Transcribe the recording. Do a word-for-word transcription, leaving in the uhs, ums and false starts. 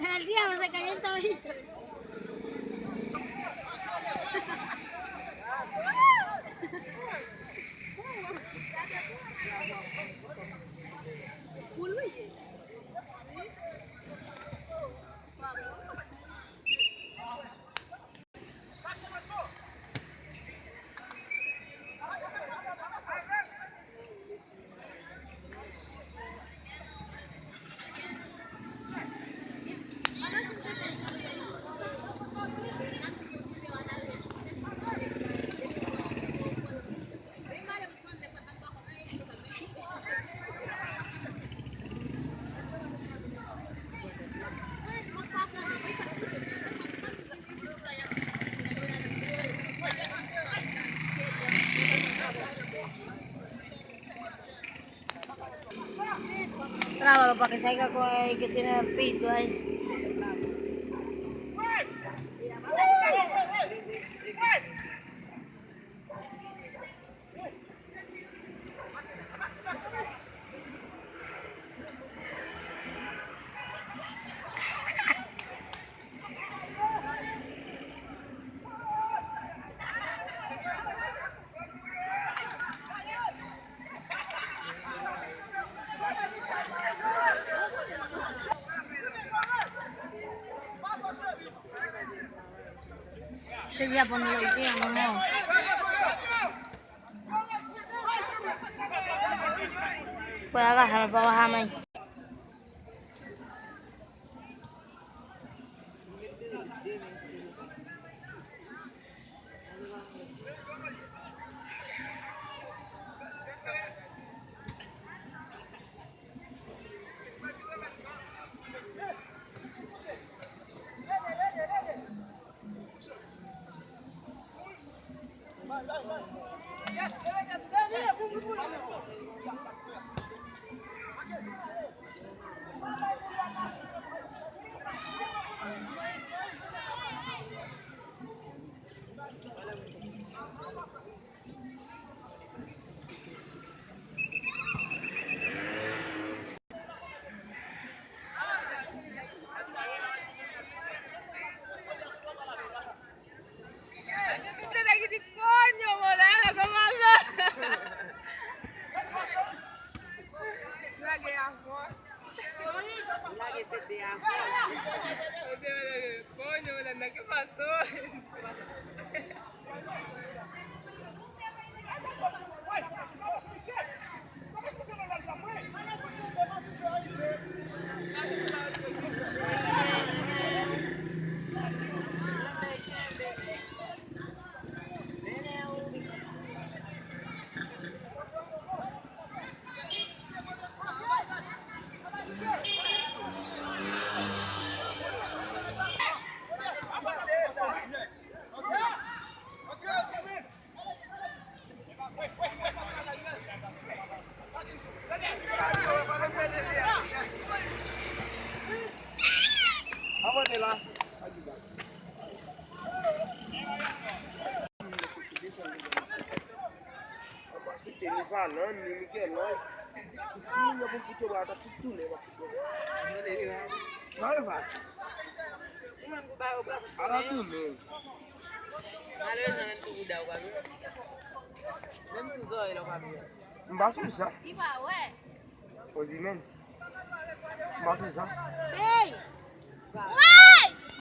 El diablo se cayó en todito. Trabalo para que salga con el que tiene el pito ahí. Te voy a poner el pie, no. Pues agárrame para bajarme ahí. Te nèg ki di, "Coño, mano, ¿qué pasó?" Lage a fò. Lage tete a fò. Coño, mano, ¿qué pasó? Ala tounen. Malerezman, menm tou bouda ou pa vle. Menm tou zòrèy la ou pa vle. M pa sou sa. Li pa wè. Osimhen. M pa sou sa. Hey! Woy!